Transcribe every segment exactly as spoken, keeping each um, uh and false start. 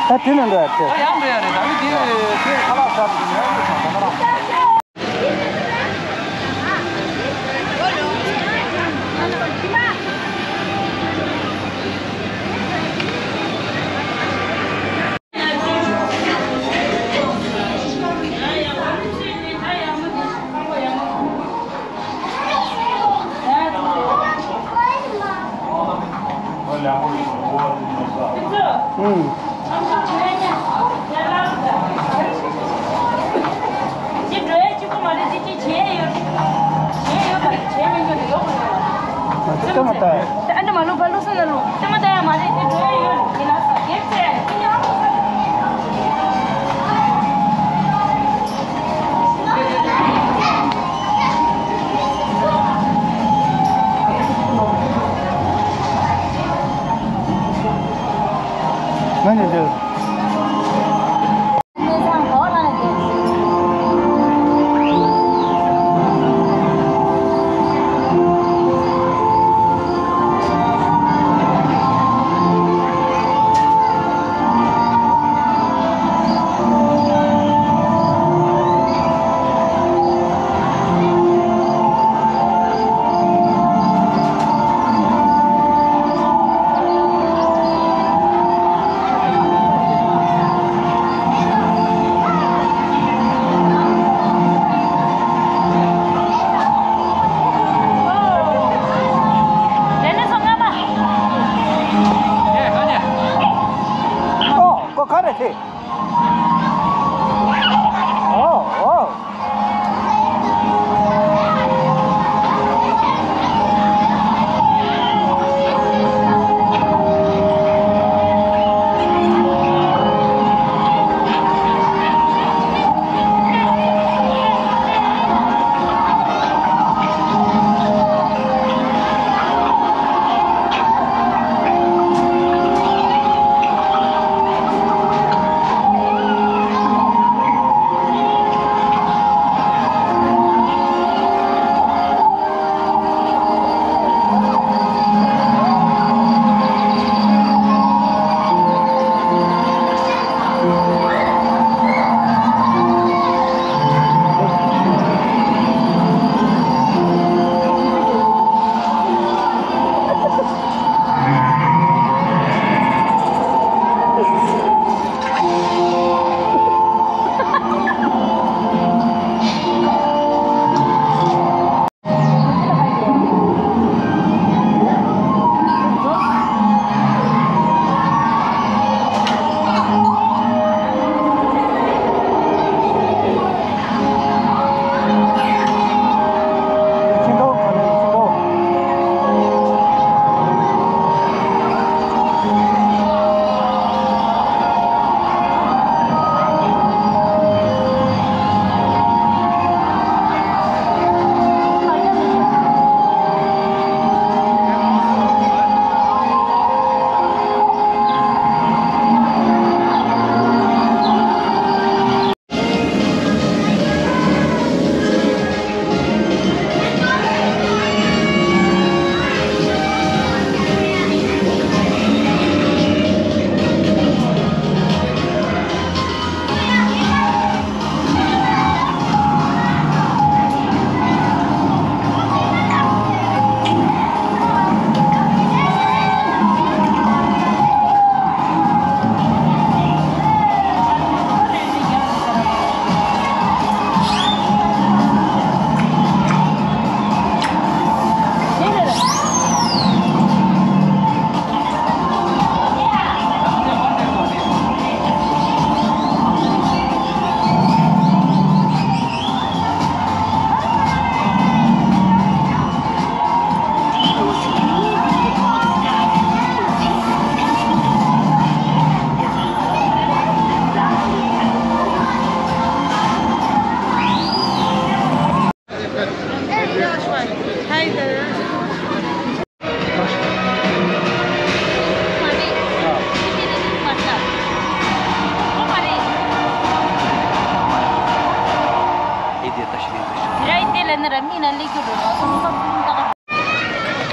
ད་དེ་ནས་འགྲོ་ཡ་དེ། ད་ཡང་འགྲོ་ཡ་རེད། ད་ནི་དེ་དེ་ཁ་ལག་ཟ་དུས་ཡང་འགྲོ་ས་ད་ན་ར། ཨུམ། ཨ་ཙི་ལྟ་མ་ལྟ། ཨ་འདྲ་མ་ལོ་བ་ལོ་ས་ན་ལོ་ལྟ་མ་ལྟ་ཡ་མ་རེད། དེ་འགྲོ་ཡ་ཡོད་ལ་ཡིན་ན་ས་རྒྱལ་ཚེ་ཡ་ཡིན་ཡ། ང་ནི་འདིར། ཨོ། ཁོ་ག་རེ་ཐེ། ཨོ། ཨོ།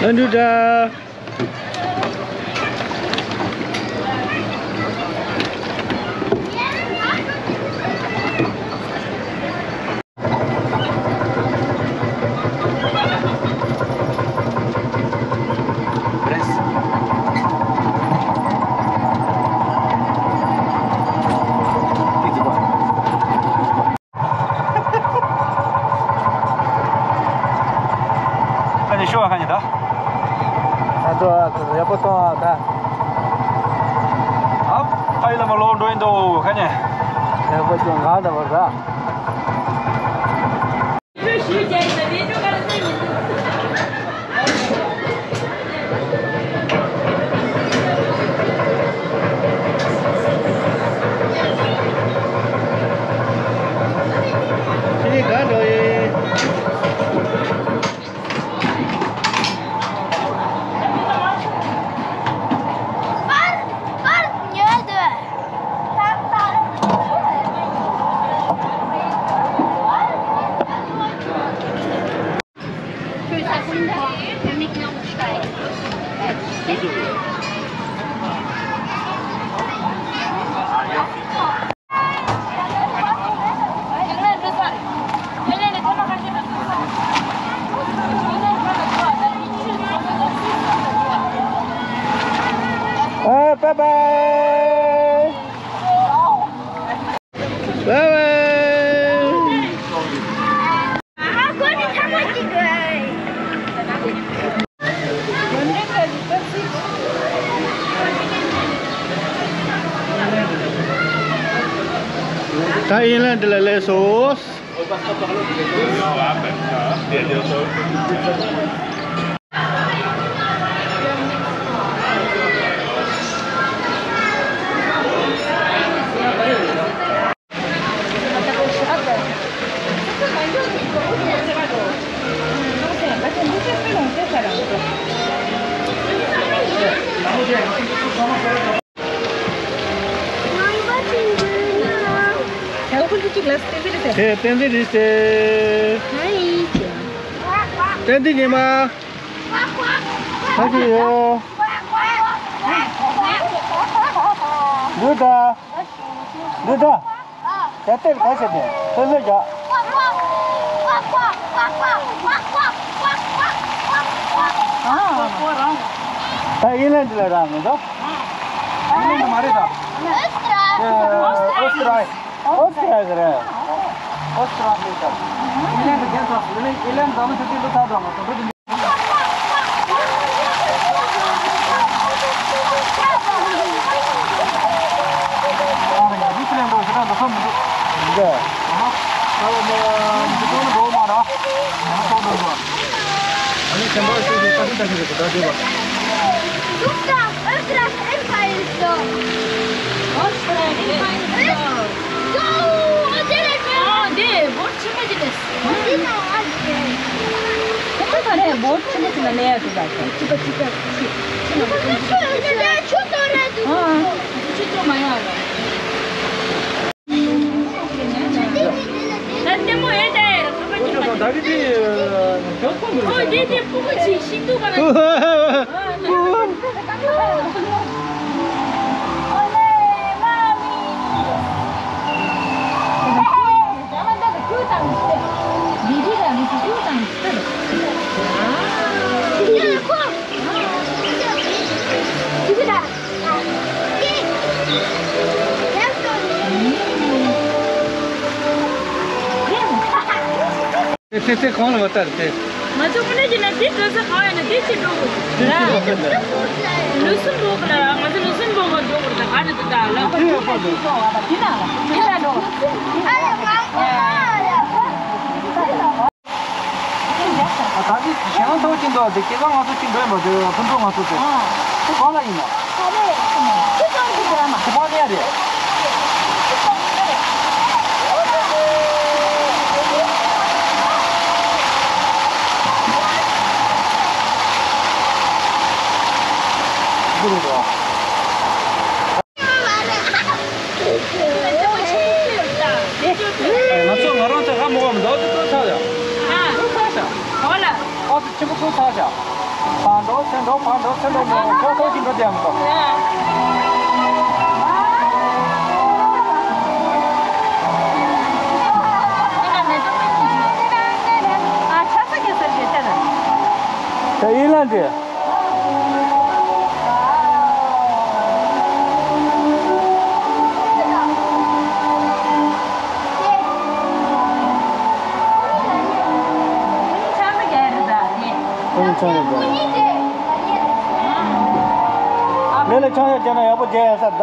ཨ་འདྲུ་འདྲ། ཨའི་ལ་མ་ལོག་འགྲོ་ཡིན་འདུག་ཁ་ཉེ། ཁྱེད་པོ་ཅུང་གང་འདྲ་བར་ར། ཁྱེད་གང་འགྲོ་ཡིན། ཨ། bye bye། bye bye། ད་ཨིན་ལན་ཌི་ལ་སླེབས་སོང་། དེ་བསྟན་འཛིན་རེད་ཟེར། བསྟན་འཛིན་ཉི་མ། ཁ་ཅིག་ཡོད། འདི་ད། འདི་ད། ད་ལྟའི་ག་ཟེར་ནས་ལྷོད་ལྷོད་རྒྱག་ད་ཨིན་ལན་ཌི་ལ་རང་མི་འདུག་ཨིན་ལན་ཌི་མ་རེད་ད། ཨོ་སི་ཏྲ། ཨོ་སི་ཏྲ་རེད། ཨོ་སི་ཏྲ་རེད་ད། ཨིན་ལན་ཌི་རྒན་ཚོ་ཨིན་ལན་ཨིན་ལན་ཌི་ད་ནི་ཆུ་ཚོད་ལོ་ཐག་རིང་བ་དང་འགྲོ་གི་འདུག་འདི་ན་ཨ་ཅེ། ཁྱེད་ཚོ་ག་ནས་བོད་ཆེན་པོ་ཅིག་ལ་གནས་ཡག་འདུག་ག་ཁྱེད་ཚོ་ཅི་པ་ཅི་པ་ཅི། ཆུ་ཏོ་ར་འདུག་ཨ་ཨ། ཆུ་ཏོ་མ་ཡོང་ཨ་ལ། ད་ལྟད་མོ་ཨེ་ད་ཡ་ར་ཁ་པ་ཅི་པ། ད་གི་དེ་ཇོ་ཁོང་གི་ཨོ་དེ་དེ་ཕྲུ་གུ་ཅིག་ཤི་འདུག་ག་ལ། དེ་དེ་དེ་གང་ལ་བ་ལྟར་དེ། ང་ཚོ་དངོས་གནས་བྱས་ན་དེ་འགྲོ་ས་གང་ཡོད་ན་དེ་ཅི་འགྲོ་དགོས། དེ་ཅི་འགྲོ་དགོས་ལ། ལུག་སུམ་འབོག་གི་ལ་ང་ཚོ་ལུག་སུམ་འབོག་གི་འགྲོ་དགོས་ད་ག་ནས་དེ་ད་ལ། དེ་ཡོད་པ་འགྲོ། དེ་ལ་འགྲོ། ད་གི་ཞེ་ང་ཚོ་ཅི་འདུག་དེ་སྐལ་བཟང་ང་ཚོ་ཅི་འགྲོ་ཡིན་པ་དེ་ཕུན་ཚོགས་ང་ཚོ་དེ། ཁོ་གང་ལ་ཡིན་ན། ཁོ་མ་ཉལ་རེད། འདི་རེད་དོ། ང་ཚོ་ང་རང་ཚོ་ཧ་མོ་བ་མི་འདུག་ཚོ་ཚ་ཡ། ཚོ་ཚ་ཤ། ཨོ་ལ། ཨོ་ཚོ་ཆེན་པོ་ཚོ་ཚ་ཤ། ཕར་འགྲོ་ཚུར་འགྲོ་ཕར་འགྲོ་ཚུར་འགྲོ་མོ་ཚོ་ཚོ་ཞིག་འགྲོ་དེ་མི་འདུག་ད་ཡིན་ལ་འདི། ལས་ལ་ཆང་ཡག་བརྒྱབ་ན་ཡག་པོ་བརྒྱབ་ཡ་ས་ད།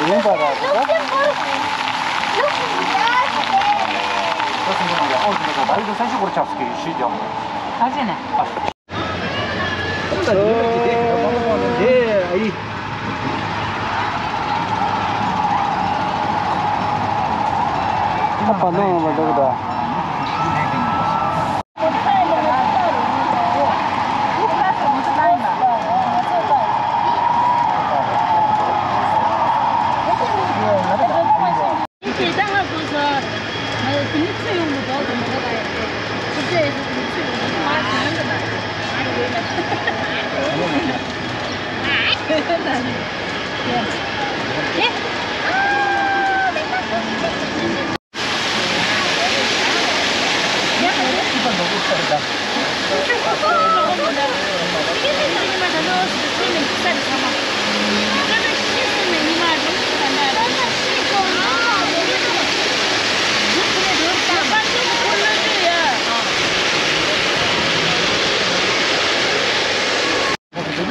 ཡིན་པ་རེད་ད། ད་སེམས་ཁོང་ཡང་ཨོ་ཟིན་པ་ད་རེས་ད་སེམས་ཤུགས་སྐོར་ཆགས་སུ་གི་ཤི་ཀྱང་། ཨ་ཅེ་ནས། ཨ་ཡི། ཨ་པ་ནང་ཡོང་བ་འདུག་ད།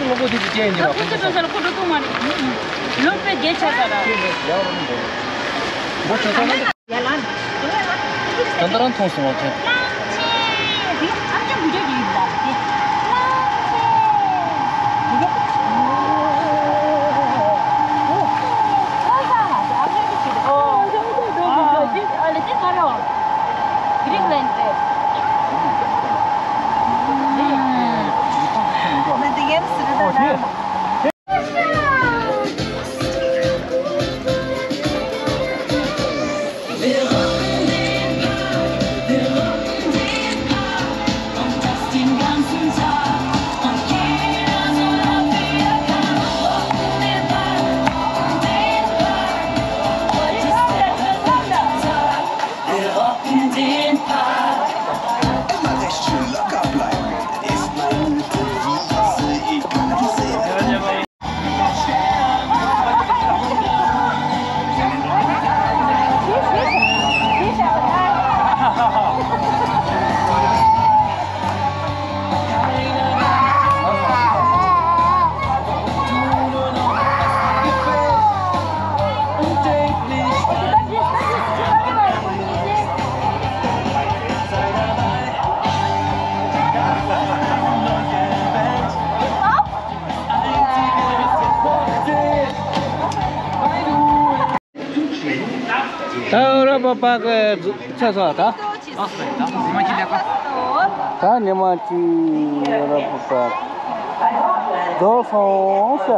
ལོ་ཁོ་ཚོ་ཁྲོ་ས་ལ་ཁོ་འགྲོ་ཐུབ་མ་རེད། ལོ་དཔེ་རྒྱལ་ཆགས་ས་ར། ལོ་ཆོ་ས་ལ། ད་ལྟ་རང་མཐོང་སོང་བ་ཁྱེད། ད་ཡོ་རོབ་པ་པཱར་ཀ་ཚར་སོང་ད། ད་ཉི་མ་གཅིག་ཡོ་རོབ་པ་པཱར་ཀ་རྫོགས་སོང་ཤག